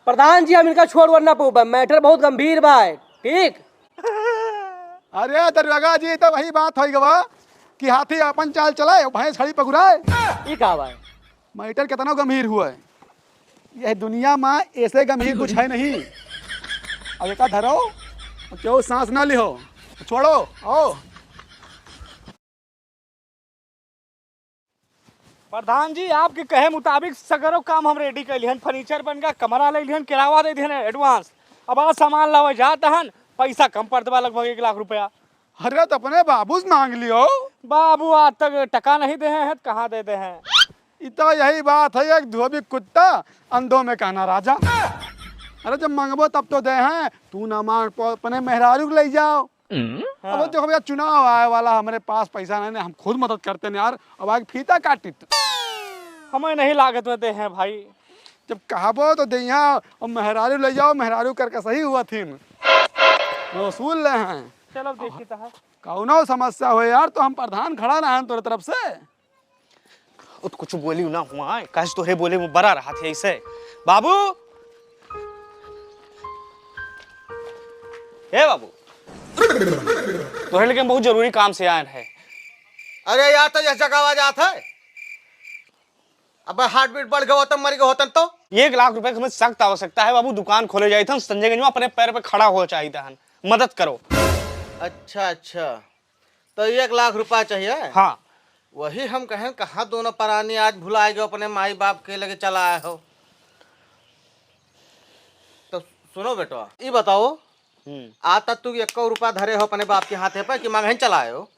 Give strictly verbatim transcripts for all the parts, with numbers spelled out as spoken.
प्रधान जी, हम इनका छोड़ वोड़ ना पाउबे, matter बहुत गंभीर बा, ठीक? अरे दरोगा जी, तो वही बात होइ गवा कि हाथी आपन चाल चलाए, भैंस खड़ी पगुराए। ई का बा? Matter कितना गंभीर हुआ है, यह दुनिया में ऐसे गंभीर कुछ है नहीं। अब एका धरो, अब केहू सांस ना लिहो, छोड़ो, आओ। प्रधान जी, आपके कहे मुताबिक सगरो काम हम ready कर लिहन, furniture बन गया, कमरा ले लिहन, किरावा दे दिहन advance। अब आज सामान लावे जात हन, पैसा कम पड़ देबा, लगभग एक लाख रुपया। अरे, तो अपने बाबू से मांग लियो। बाबू आज तक टका नहीं देहे हैं, तो कहाँ दे दे हैं? इ तो यही बात है, एक धोबी कुत्ता, अंधों में काना राजा। अरे, जब मांगबो तब तो दे हैं, तू ना मांग पो, अपने मेहरारू के ले जाओ। हाँ। अब देखो भैया, चुनाव आए वाला, हमरे पास पैसा नहीं, नहीं, हम खुद मदद करते नहीं यार। अब आगे फीता काटित। हमें नहीं लागत में दे हैं भाई। जब कहबो तो दइया, और मेहरारू ले जाओ, मेहरारू करके सही हुआ थीन। वसूल ले हैं। चलो, देखी तो है। कौनो समस्या हो यार, तो हम प्रधान खड़ा रहन तोरे तरफ से। वो तो कुछ बोली ना हुआ है, काश तोहरे बोले में बड़ा रहा थे ऐसे। बाबू, ए बाबू, तोहरे लेकिन बहुत जरूरी काम से आए हैं। अरे यार, तो यह जगह आ जात है। अब heartbeat बढ़ गया होता, मर गया होता तो? एक लाख रुपए की हमें सख्त आवश्यकता है बाबू, दुकान खोले जाइत हन, संजय गंज में अपने पैर पे खड़ा हो चाहिए हन, मदद करो। अच्छा, अच्छा, तो एक लाख रुपया चाहिए? हाँ। वही हम कहें, कहाँ दोनों परानी आज भुलाए गए, अपने माई बाप के लगे चला आए हो। तो सुनो बेटवा, ई बताओ, हम्म। आज तक तू एक्को रुपया धरे हो अपने बाप के हाथे पे कि मांगहन चला आए हो?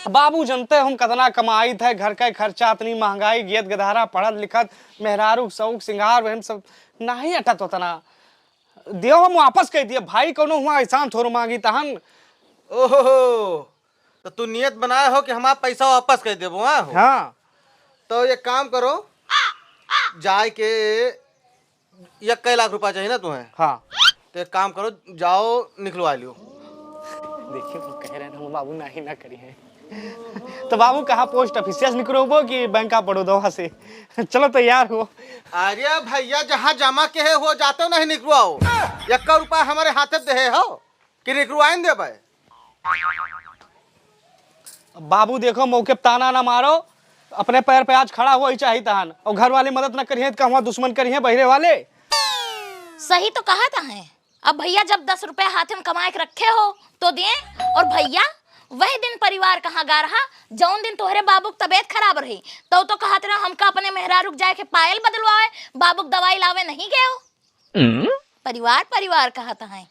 बाबू, जनते हम कितना कमाइत है, घर का खर्चा, इतनी महंगाई, गेद गधारा, पढ़त लिखत, मेहरारू, शौक, सिंगार, वही सब नहीं अटत उतना। दियो, हम वापस कह दिए भाई, कौनो हुआ एहसान थोर मांगी तहन। ओहो, तो तू नियत बनाए हो कि हमारा पैसा वापस कर देबो, हाँ हो? हाँ। तो एक काम करो, जाए के एक कई लाख रुपया चाहिए ना तुम्हें? हाँ। तो एक काम करो, जाओ निकलवा लियो। देखिए, वो कह रहे हैं, हम बाबू ना ही ना करी है। तो बाबू, कहाँ post office से निकलवाबो कि Bank of Baroda से? चलो, तैयार हो। अरे भैया, जहाँ जमा के है, हो जाते हो, नहीं निकलवाओ। एक रुपया हमारे हाथे दे हो कि निकलवाइन देबे? बाबू देखो, मौके पे ताना ना मारो, अपने पैर पे आज खड़ा हुआ ही चाहिए तहन। और घर वाले मदद ना करिए तो कहवा दुश्मन करिए बहिरे वाले। सही तो कहत हैं। अब भैया जब दस रुपया हाथ में कमाए के रखे हो तो दिए। और भैया वही दिन परिवार कहाँ गा रहा, जौन दिन तोहरे बाबू की तबीयत खराब रही, तो तो कहत रहा हमका अपने मेहरारू के जाए के पायल बदलवावे, बाबू की दवाई लावे नहीं गए हो। परिवार परिवार कहत हैं।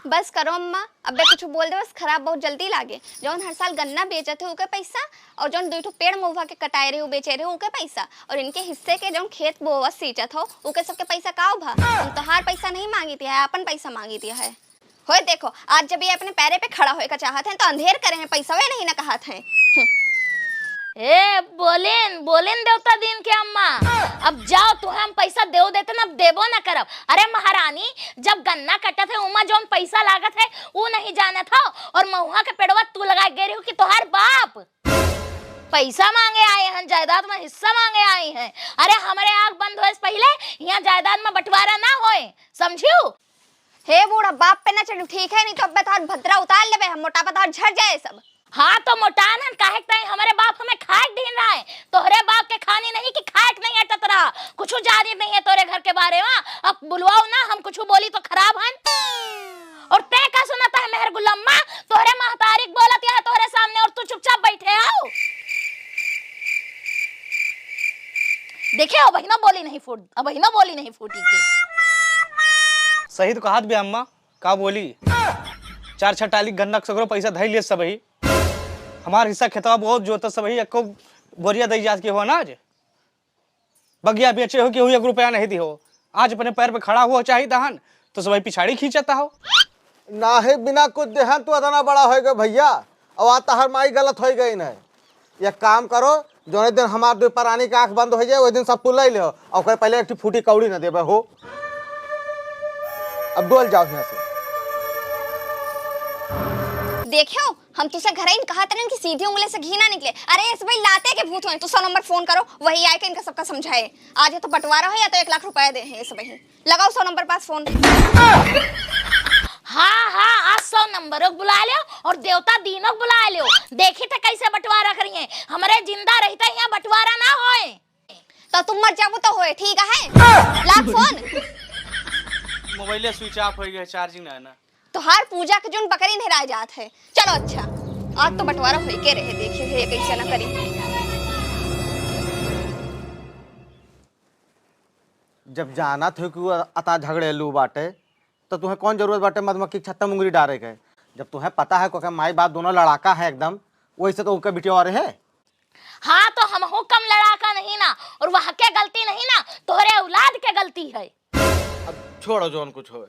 बस करो अम्मा, अबे कुछ बोल दे, बस खराब बहुत जल्दी लागे। जौन हर साल गन्ना बेचत है, ओके पैसा, और जौन दुई ठो पेड़ महुआ के कटाए रहे, उ बेचे रहे, ओके पैसा, और इनके हिस्से के जौन खेत बोवत सींचत हो, ओके सबके पैसा का भा? हम तोहार पैसा नहीं मांगी थी है, अपन पैसा मांगी थी है। होए देखो, आज जब ये अपने पैरे पे खड़ा होए का चाहत हैं, तो अंधेर करे हैं, पैसा वे नहीं ना कहत हैं। ए, बोलिन, बोलिन देवता दिन के अम्मा, अब जाओ, तुहे हम पैसा देव देते ना, अब देबो ना करब। अरे महारानी, जब गन्ना कटत है, उमा जौन पैसा लागत है, उ नहीं जानत हो, और महुआ के पेड़वा तू लगा गे रही हो कि तोहार बाप पैसा मांगे आए हैं, जायदाद में हिस्सा मांगे आए हैं। अरे हमरे आँख बंद होए से पहिले यहाँ जायदाद में बंटवारा ना होए, समझियो? हे बूढ़ा, बाप पे ना चढ़ू, ठीक है? नहीं तो अब्बे तोहार भद्रा उतार लेबे हम, मोटापा तोहार झड़ जाए सब। हाँ, तो मोटान हन, काहे के ताई हमरे बाप हमें खाए के दीन रहे, तोहरे बाप के खानी नहीं कि खाए के नहीं अटत रहा, कुछ जानी नहीं है तोरे घर के बारे में। अब बुलवाओ ना, हम कुछ बोली तो खराब हन। और ते का सुनता है मेहर गुलम्मा, तोहरे महतारी के बोलत यहाँ तोहरे सामने और तू चुपचाप बैठे हो। देखे, अब बहिनो बोली नहीं फूट, अब बहिनो बोली नहीं फूटी के। सही तो कहत बे अम्मा, का बोली? चार छह टाली गन्ना के सगरो पैसा धई लिए सबही। हमार हिस्सा खेतवा बहुत जोत सबही, एको बोरिया दई जात के हो अनाज। बगिया बेचे हो, केहू एक रुपया नहीं दिहो। आज अपने पैर पे खड़ा हुआ चाहिए तहन, तो सबही पिछाड़ी खींचता हो। नाहीं, बिना कुछ देहन तू अतना बड़ा होइगे भइया, अब आ तहर माई गलत होइ गइन है। एक काम करो, जौने दिन हमार दुइ परानी के आँख बंद होइ जाए, ओहि दिन सब कुल लइ लेहो, और ओकरे पहिले एक ठी फूटी कौड़ी न देबे हो। अब डोल जाओ हियाँ से। देखियो, हम तुसे घरइन कहत रहन कि सीधी उंगली से घी ना निकले। अरे, इस भाई लाते के भूत होए, तो सौ नंबर फोन करो, वही आए के इनका सबका समझाए। आज या तो बंटवारा हो या तो एक लाख रुपया दे हैं इस भाई। लगाओ सौ नंबर पास फोन। हाँ, हाँ, आज सौ नंबरों को बुला लो और देवता दीनों को बुला लो। देखी तो कैसे बंटवारा करिए। हमरे जिंदा रहते ही यहाँ बंटवारा ना होए। तो तुम मर जाबू तो होए, ठीक है? लाग फोन। मोबाइल switch off हो गया, charging ना है ना। तोहार पूजा के जोन बकरी नहराए जात है। चलो अच्छा, आज तो बंटवारा होई के रहे, देखिए भैया कैसे ना करी। जब जानत हो कि वो अता झगड़ेलू बाटे, तो तुम्हें कौन जरूरत बाटे मधुमक्खी के छत्ता मुंगरी डारे के? जब तुम्हें पता है कि ओकर माई बाप दोनों लड़ाका है एकदम, वैसे तो उनका बिटिया और है। हाँ, तो हमहू कम लड़ाका नहीं ना, और वह के गलती नहीं ना, तोहरे औलाद के गलती है। अब छोड़ो, जौन कुछ होए।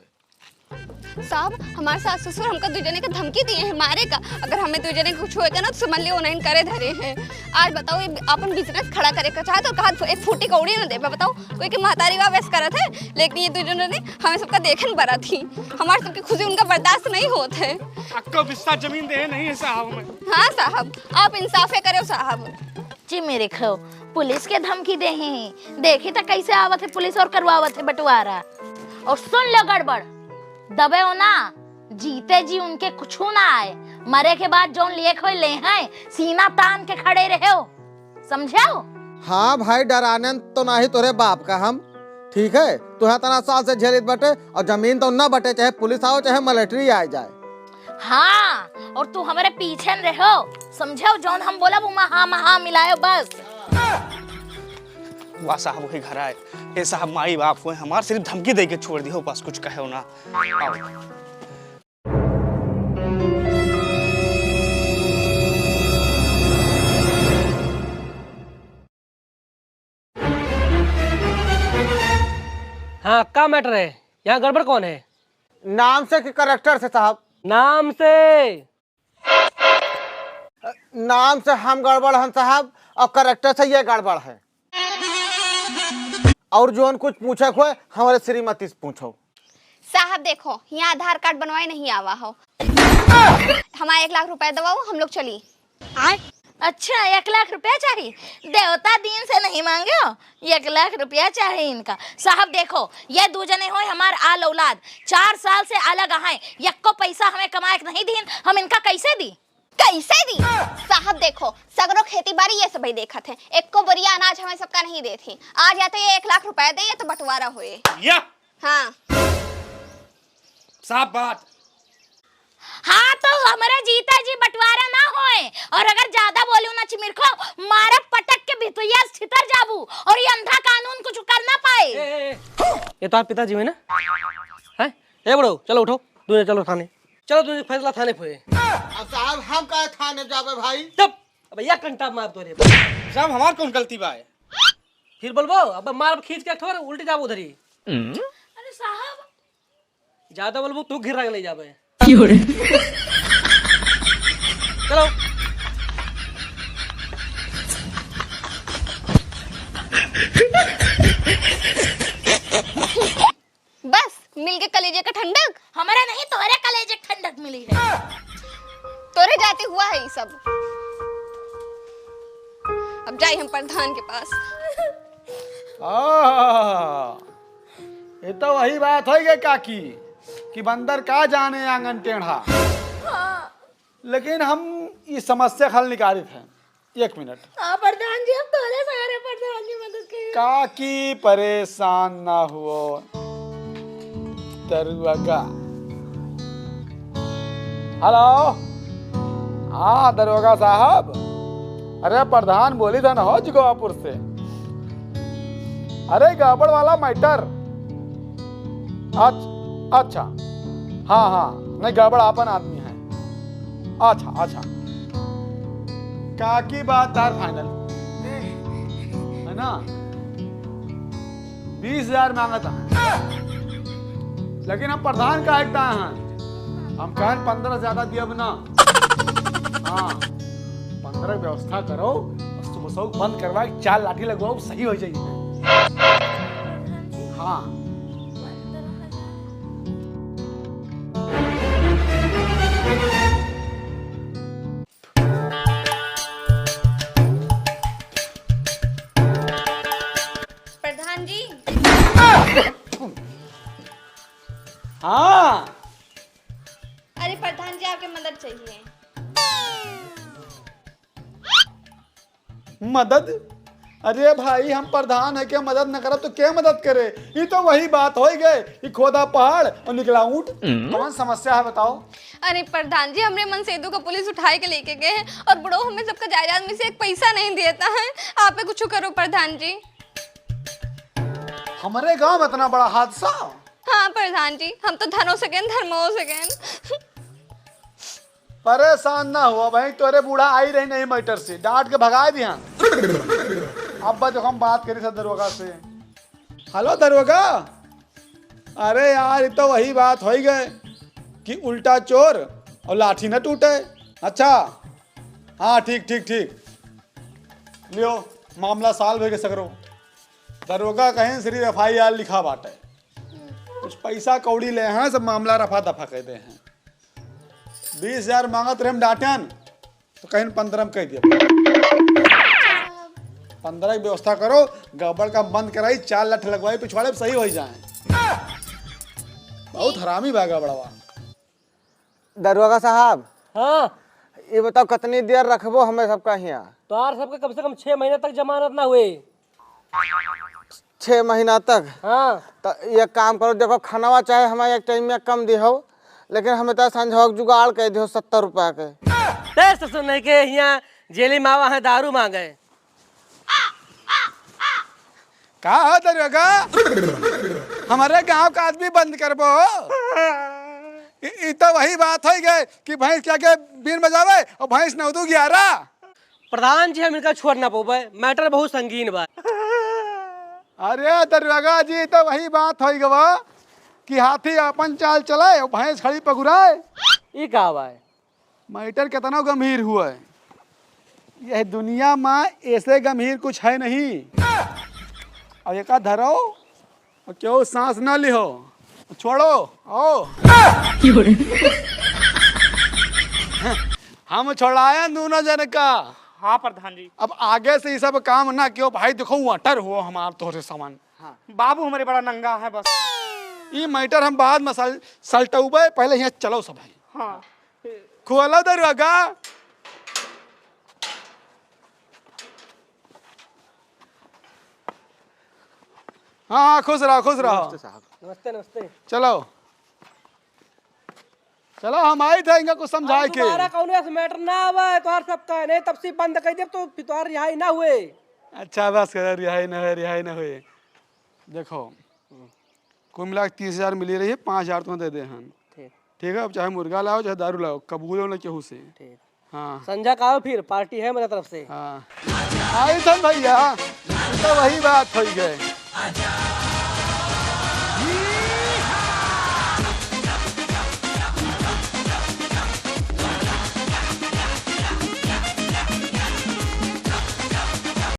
साहब, हमारे सास ससुर हमका दू जने के धमकी दिए हैं मारे का। अगर हमें दू जने के कुछ होएगा ना, तो समझ लियो उन्हें करे धरे हैं। आज बताओ, ये अपन business खड़ा करे का चाहत और कहा एक फूटी कौड़ी ना देबे। बताओ, कोई के महतारी बा वैस करत है, लेकिन ये दू जने ने हमें सबका देखन बरत ही। हमारे सबकी खुशी उनका बर्दाश्त नहीं होत है। अक्को बिस्सा जमीन दे नहीं है साहब में। हाँ साहब, आप इंसाफे करो साहब। जी मेरे खो, पुलिस के धमकी दे ही। देखी तो कैसे आवत है पुलिस और करवावत है बंटवारा। और सुन लो गड़बड़, दबे हो ना, जीते जी उनके कुछू ना आए, मरे के बाद जौन लिए खोए ले हैं, सीना तान के खड़े रहे हो, समझे हो? हाँ भाई, डरानन तो नाही तोरे बाप का हम, ठीक है? तुहे तना साल से झेलित बटे, और जमीन तो न बटे, चाहे पुलिस आओ, चाहे मिलिट्री आ जाए। हाँ, और तू हमारे पीछे न रहो, समझो? जौन हम बोलब, उमा हाँ, महा मिलायो बस। वाह साहब, वही घर आए। ए साहब, माई बाप हुए हमार, सिर्फ धमकी दे के छोड़ दियो, बस कुछ कहे ना। आओ। हाँ, का मैटर है? यहाँ गड़बड़ कौन है? नाम से कि कैरेक्टर से साहब? नाम से। नाम से हम गड़बड़ हन साहब, और कैरेक्टर से ये गड़बड़ है। और जोन कुछ पूछे को है, हमारे श्रीमती से पूछो। साहब देखो, यहाँ आधार कार्ड बनवाए नहीं आवा हो। हमारा एक लाख रुपया दवाओ, हम लोग चली। अच्छा, एक लाख रुपया चाही? देवता दीन से नहीं मांगे हो, एक लाख रुपया चाही इनका। साहब देखो, ये दू जने होए हमार आल औलाद, चार साल से अलग हैं, यक्को पैसा हमें कमाए के नहीं दीन, हम इनका कैसे दी? कैसे दी? साहब देखो, सगरो खेती बाड़ी ये सबही देखत है, एक्को बोरिया अनाज हमें सबका नहीं देत ही। आज या तो ये एक लाख रुपया दे, या तो बंटवारा होए। या हाँ। साफ बात। हाँ, तो हमरे जीते जी बंटवारा ना होए, और अगर ज्यादा बोलू ना चिमिरखो, मारब पटक के भितुइया से छितर जाबू, और ये अंधा कानून कुछ कर ना पाए। ए, ए, ए, ये तोहार पिताजी हुए ना? हैं? ए बड़ो, चलो उठो, दूने चलो थाने। चलो, दूने फैसला थाने पे। अब साहब, हम काहे थाने जाबे भाई? चुप! अब एक घंटा मार तोरे। साहब, हमार कौन गलती बा? फिर बोलबो, अब मार खींच के ठोर, उल्टी जाबो उधरी। अरे साहब। ज्यादा बोलबो, तू घिरा के ले जाबे। चलो। बस, मिल के कलेजे का ठंडक। हमारा नहीं, तोहरे कलेजे के ठंडक मिली है। तोरे जाते हुआ है ये सब। अब जाई हम प्रधान के पास। आह, ये तो वही बात होई गई काकी, कि बंदर का जाने आंगन टेढ़ा। हाँ। लेकिन हम ये समस्या हल निकालित है। एक मिनट। हाँ, प्रधान जी, हम तोहरे सहारे प्रधान जी मदद करिए। काकी परेशान ना हुओ। दरुआ का। हेलो। हाँ, दरोगा साहब। अरे, प्रधान बोली था ना हो जिगोआपुर से। अरे, गड़बड़ वाला मैटर। अच्छ-, अच्छा। हाँ, हाँ। नहीं, गड़बड़ आपन आदमी है। अच्छा, अच्छा। काकी बात तार फाइनल। है ना? बीस हजार मांगत है। लेकिन हम प्रधान का एकता हैं। हम कहन पन्द्रह ज्यादा दियब ना। हाँ। पन्द्रह व्यवस्था करो, और सुबह सुबह बंद करवा के चार लाठी लगवाओ, सही हो जाइए। हाँ। हाँ। अरे प्रधान जी, आपके मदद चाहिए। मदद? अरे भाई, हम प्रधान है के मदद न करब तो के मदद करे? ई तो वही बात होइ गए कि खोदा पहाड़ और निकला ऊंट। कौन समस्या है बताओ? अरे प्रधान जी, हमरे मनसेदू का पुलिस उठाए के लेके गए हैं और बुढ़ऊ हमें सबका जायदाद में से एक पैसा नहीं देता है। आप ही कुछ करो प्रधान जी। हमरे गांव में इतना बड़ा हादसा? हाँ प्रधान जी, हम तो धनो सकेन, धर्मो सकेन। परेशान ना हुआ भाई, तोरे बूढ़ा आई रही नहीं मैटर से, डांट के भगाए दिया। अब बस हम बात करी सब दरोगा से। हेलो दरोगा, अरे यार, ये तो वही बात होइ गए कि उल्टा चोर और लाठी न टूटे। अच्छा, हाँ, ठीक, ठीक, ठीक। लियो, मामला सॉल्व होइ गए सगरो। दरोगा कहें सिर्फ एफ आई आर लिखा बाटे, कुछ पैसा कौड़ी ले हैं, सब मामला रफा दफा कर दे हैं। बीस हजार मांगत रहे हम डांटन, तो कहीं पन्द्रह में कह दिया। पन्द्रह की व्यवस्था करो, गड़बड़ का बंद कराई, चार लठ लगवाई पिछवाड़े, सही होइ जाए। बहुत हरामी बा गड़बड़वा। दरोगा साहब, हाँ। ये बताओ, कितनी देर रखबो हमें सबका हियाँ? तोहार सबके कम से कम छह महीना तक जमानत ना हुए। छह महीना तक? हाँ। तो ये काम करो, देखो, खानवा चाहे हमें एक टाइम में कम दिहो, लेकिन हमें तो संझोक जुगाड़ कर दिहो सत्तर रुपया के। ते ससुर नहीं के हियाँ जेली मावा है, दारू मांगे। का हो दरोगा, हमारे गांव का आदमी बंद करबो? इ, इ तो वही बात होइ गए कि भैंस के आगे बीन बजावे और भैंस नौ दू ग्यारह। प्रधान जी, हम इनका छोड़ ना पावे, मैटर बहुत संगीन बा। अरे दरोगा जी, तो वही बात होइ गवा कि हाथी अपन चाल चलाए और भैंस खड़ी पगुराए। ई का बा? मैटर कितना गंभीर हुआ है, यह दुनिया में ऐसे गंभीर कुछ है नहीं। अब एका धरो और क्यों सांस ना लिहो, छोड़ो, आओ। हम छोड़ाया दोनों जन का। हाँ प्रधान जी। अब आगे से ये सब काम ना क्यों भाई, देखो वटर हो हमार तोहरे समान। हाँ। बाबू हमारे बड़ा नंगा है बस। ई मैटर हम बाद में सल-, सलटउबे, पहले यहाँ चलो सब भाई। हाँ। खोलो दरोगा। हाँ, हाँ, खुश रहो, खुश रहो। नमस्ते साहब। नमस्ते, नमस्ते। चलो, चलो, हम आई थे इनका कुछ समझाए अब के। दोबारा कौनो ऐसा मैटर ना आवे, तोहार सब का नहीं, तब से बंद कर दे तो फिर तोहार रिहाई ना हुए। अच्छा, बस कर, रिहाई ना हुए, रिहाई ना हुए। देखो, कुल मिला के तीस हजार मिली रही है, पाँच हजार तुम्हें दे दे हन। ठीक। ठीक है, अब चाहे मुर्गा लाओ, चाहे दारू लाओ, कबूल हो ना केहू से। ठीक। हाँ। संझा का आओ फिर, पार्टी है मेरे तरफ से। हाँ। आई थे भैया, तो वही बात होइ गए।